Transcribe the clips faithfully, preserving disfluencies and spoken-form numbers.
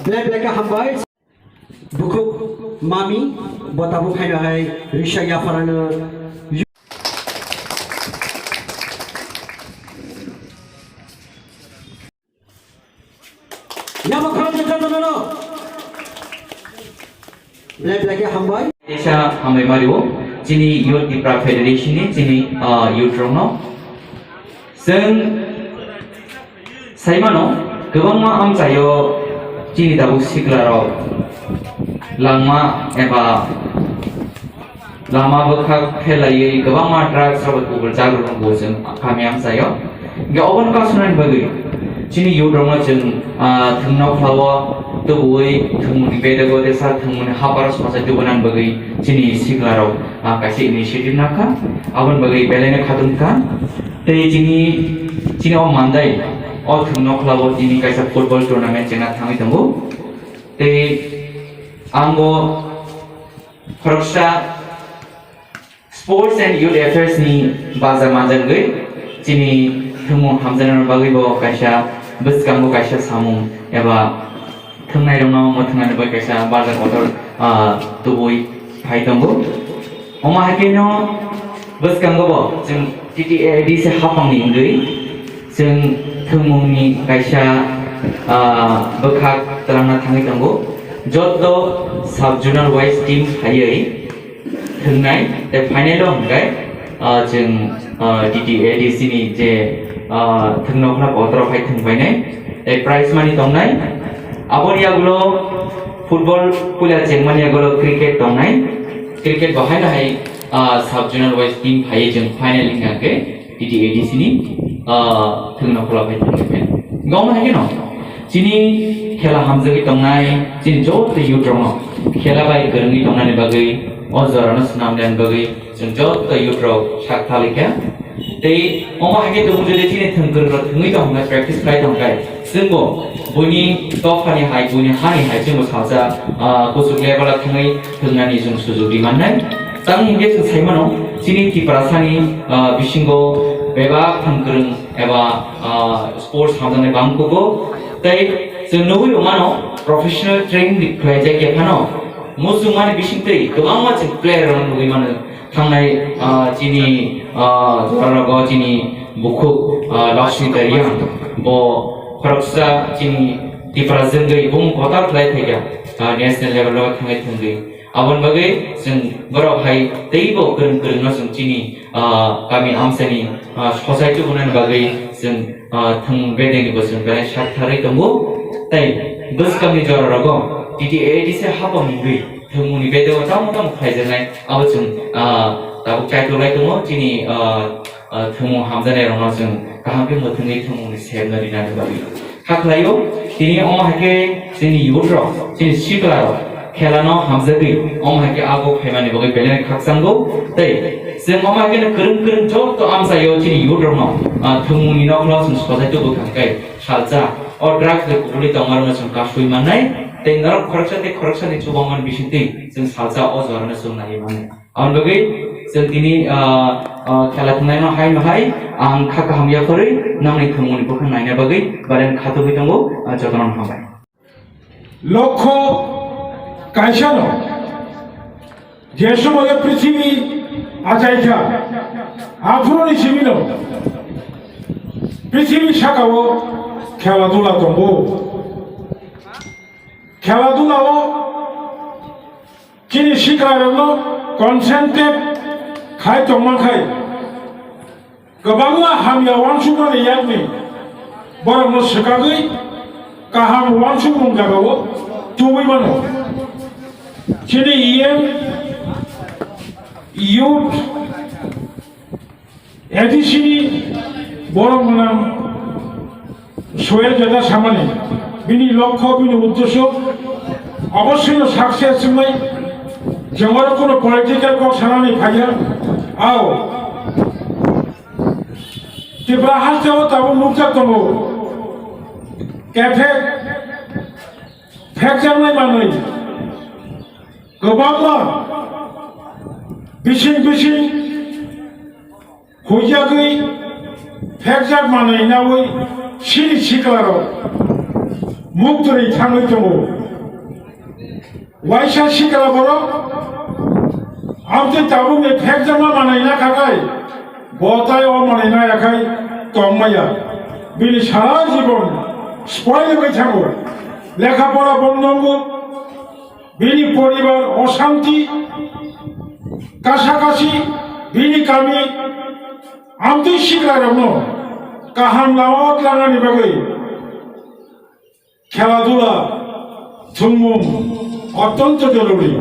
Belai belai khe hambai. Bukhuk mami, bo tabuk khaino hai risa yapharano. Yabo khoroksa jotono no. Belai belai khe hambai. Teisa hambai mario, chini Youth Tipra Federation ni chini, ah, youth rokno. Chwng saimano, kwbangma amchaio chini tabuk siklarok langma eba lama bwkhak phelaiwi kwbangma drugs rok kubul jagrok tongo chwng kami amchaio. Hingkhe obono kasunani bagwi chini youth rokno chwng, ah, thwngno khlaio, tubui thwngmungni bedego tesa thwngmungni haparo sochai tubunani bagwi chini siklarok, ah, kaisa initiative nakha, aboni bagwi belaino khatungkha. Tei chini, chini o mandai, o thwngno khlaio tini kaisa football tournament chengna thangwi tongo. Tei ang bo khoroksa Sports and Youth Affairs ni baja manjagwi chini thwngmung hamjaknani bagwi bo kaisa bwskango kaisa samung eba thwngnairokno mwthwngnani bagwi kaisa baja kotor, ah, tubui phai tongo. Omo hai kheno bwskango bo chwng T T A D C hapangni wngwi chwng thwngmungni kaisa, ah, bwkhak twlangna thangwi tongo. Joto sub-zonal wise team phaiwi thwngnai, tei final o hwnkhe, ah, chwng, ah, T T A D C ni je, ah, thwngnokhla kotor hai thwngpainai, tei prize money tongnai. Aboni yagulo football puila chengmani yagulo cricket tongnai. Cricket bo haino hai, ah, sub-zonal wise team phaiwi chwng final wngkha khe T T A D C ni, ah, thwngnokhla phai thwngkhe. Gawma hai kheno chini khela hamjagwi tongnai, chini joto youth rokno khela bai kwrwngwi tongnani bagwi, o jorano swnamnani bagwi chwng joto youth rok sak thalaikha. Tei omo hai khe tabuk jodi chini thwng kwrwng rok thwngwi tong hwnkhai, practice khlai tong khlai, chwngbo buini dophani hai, buini hani hai chwngbo salsa, ah, kuchuk level o thangwi thwngnani chwng sujuk ri mannai. Tamo hwnkhe chwng sai mano, chini Tiprasani, ah, bisingo bebak thwng kwrwng eba, ah, sports hamjaknai bang kugo. Tei chwng nugwi mano professional training khlaijak ya phano, muchungmani bisingtwi kwbangma chwng player rok nugwi mano. Thangnai, ah, chini, ah, joralogo chini bukhuk, ah, Lakshmi Dariang, bo khoroksa chini Tipra jwngwi bung kotor khlai phaikha, ah, national level o thangwi thwngwi. Aboni bagwi chwng borok hai teibo kwrwng kwrwngno chwng chini, ah, kami amchaini, ah, society bunani bagwi chwng, ah, thwng bedengni bo chwng belai sak tharwi tongo. Tei bwskanni joralogo T T A D C hapangni wngwi thwngmungni bedego tamo tamo khlaijaknai, abo chwng, ah, tabuk kaitor lai tongo. Chini, ah, ah, thwngmung hamjaknairokno chwng kaham khe mwthangwi thwngmungni sepno rinani bagwi. Kha khlaio, tini omo hai khe chini youth rok, chini sikla rok khelano hamjagwi omo hai khe abo phaimani bagwi belai khakchango. Tei chwng omo hai kheno kwrwng kwrwng joto amchaio chini youth rokno, ah, thwngmungni nokno chwng sochai tubu kha khe salsa o drugs bai kubuli tongmarokno chwng kasui mannai. Tei norok khoroksa tei khoroksani chubamani bisingtwi chwng salsa o jorano chwng naiwi mannai. Aboni bagwi chwng tini, ah, ah, khela thwngnaino hai no hai ang kha kaham yapharwi nokni thwngmungni bwkhak naina bagwi belai khatugwi tongo, ah, jotono hambai. Lokho kaisano je somoyo prithibi achaikha, aphuruni simino prithibi sakao khela dula tongo. Khela dulao chini siklarokno concentrate khai tongma khai, kwbangma hamya uansukmani yakni borokno swkagwi kaham uansukmung jagao tubui mano. Chini E M youth A D C ni borok gwnang Sohel Deda samani bini lokho, bini uddesho obossoi no success wngwi, jemon kono political kok sanani phaiya, ao Tipra hasteo tabuk nukjak tongo, kephek phekjaknai manwi kwbangma bising bising huijagwi phekjak manwi naui chini siklarok Muktwi thangwi tongo. Waisa sikla borok amtwi tabukni phekjakma manwi nakhakhai, bo tai o manwi nayakhai tongmaya. Bini sara jibon spoil wngwi thango. Lekha pora bondongo, bini poribar osanti, kasa kasi, bini kami amtwi siklarokno kaham lama o tlangnani bagwi khela dula thwngmung ottonto jorori.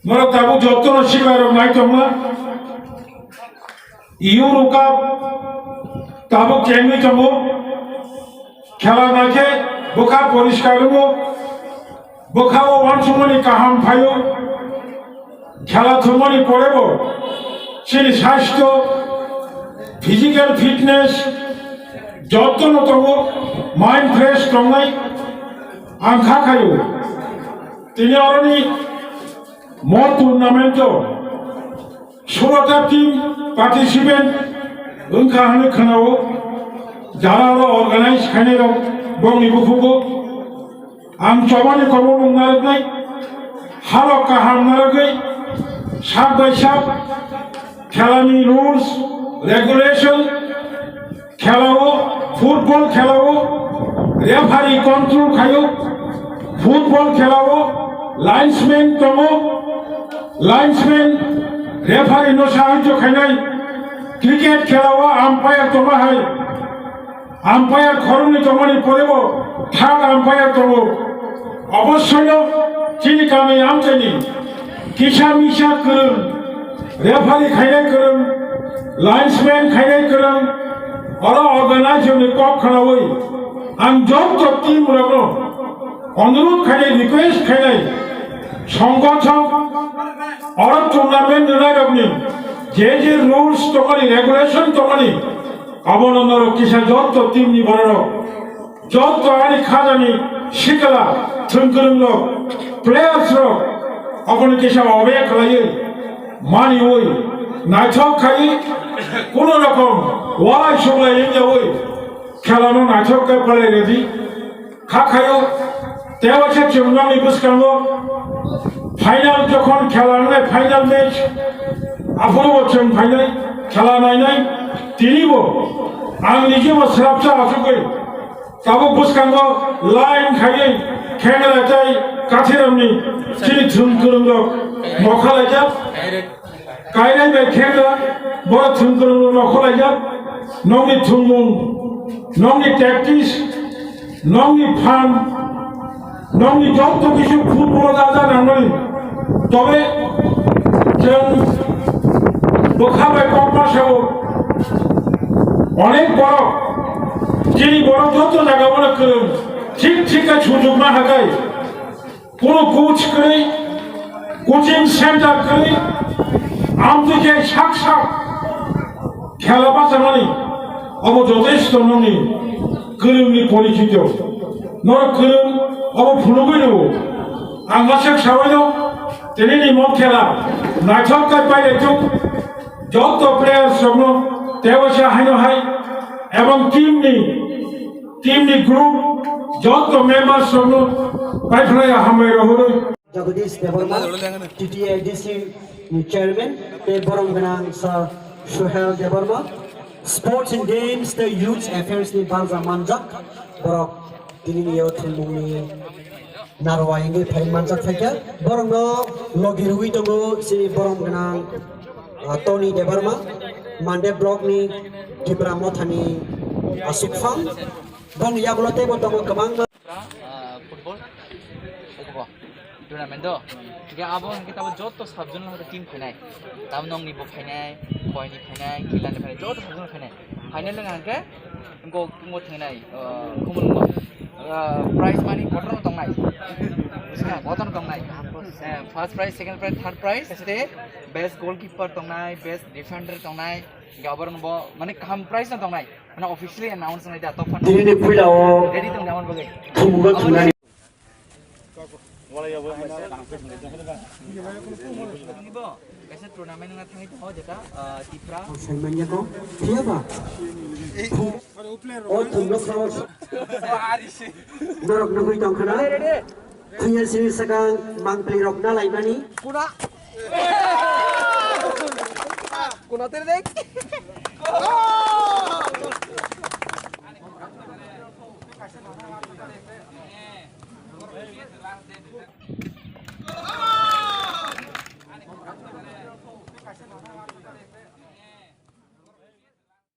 Norok tabuk jottono siklarok nai tongna. Euro Cup tabuk chengwi tongo. Khela naikhe bwkha poriskar wngo. Bwkha o uansukmani kaham phaio. Khela thwngmani porebo chini sastho, physical fitness, jottono tongo, mind fresh tongnai ang kha khaio. Tini oroni mo tournament o sulota team participant wngkha hwnwi khwnao, jara oro organize khainairok bongni bukhugo. Ang chobani kobo mung narwknai, halok kaham narwgwi sak bai sak khelani rules, regulation, khelao, football khelao referee control khaio, football khelao linesman tongo, linesman referee no sahajyo khainai, cricket khelao umpire tongma hai. Umpire khoroknwi tongmani porebo third umpire tongo. Obossoi no chini kami amchaini kisa misa kwrwng, referee khainai kwrwng, linesman khainai kwrwng, oro organizer ni kok khwnaui ang joto team rokno onurodh khainai, request khainai, songgothok oro tournament rwnairokni je je rules tongmani, regulation tongmani, abono norok kisa joto team ni bororok, joto ani khajani sikla, thwngkwrwng rok, players rok, aboni kisa obey khlaiwi, maniwi, naithok khai, kuno rokom walai suglai wngyawi, khelano naithok khe palai redi. Kha khayo, tei waisa chwng nokni bwskango final jokhon khela wngnai, final match, aphuru bo chwng phainai, khela nainai, tini bo ang nije bo swrapsa achugwi tabuk bwskango line khaiwi khengra tei kathiramni chini thwng kwrwng rok mokha laijak. Kainai bai khengra, borok thwngkwrwng rok nokho laijak, nokni thwngmung, nokni tactics, nokni phan, nokni joto kisu football o da da nangmani. Tobe chwng bwkha bai kok ma sao, onek borok, chini borok joto jaga o kwrwng, thik thik khe sujukma hakai. Kuno coach kwrwi, coaching center kwrwi, amtwi khe sak sak khela bachamani, obo jotesto nokni kwrwngni porichito. Norok kwrwng obo phunugwi rwo. Ang masuk sawaino, tinini mo khela naithok khe pailaituk, joto players rokno tei waisa haino hai ebong team ni Team ni group joto members rokno paiphlai hambai rohorwi. Jagadish Debbarma, T T A D C ni chairman, tei borom gwnang Sir Suhel Debbarma, Sports and Games tei Youth Affairs ni barja manjak borok tini ni yo thwngmung ni narwai wngwi phai manjak phaikha. Borokno logi rwui tongo chini borom gwnang, ah, Tony Debbarma, Mande block ni Tipra Mothani aswk phang. Boni yagulo teibo tongo kwbangma. Ah, football. Eko bo. Tournament do. Hingke abo hingke tabo joto sub zone hingke team phainai. Tamo nongni bo phainai, koini phainai, kilani phainai, joto sub zone phainai. Final wngkha hingke, wngko, wngko thangnai, ah, Khumulwngo. Ah, prize money kotorno tongnai. Bujiya, kotorno tongnai. Eh, first prize, second prize, third prize, tei best goalkeeper tongnai, best defender tongnai. Hingke aborokno bo, mane, kaham prize no tongnai. Mane officially announce wnglaijak, top fund. Tini ni puila o ready tong naman bagwi. Thumgo thungnani. Bo kaisa tournament wngna thangwi tongo, jeta, ah, Tipra. Saimanya ko, phiya ba? O thumno sao. Norok nugwi tongkhana. Phiya sini sakang mangpli rok na laimani. Kuna. Kuna tere dek.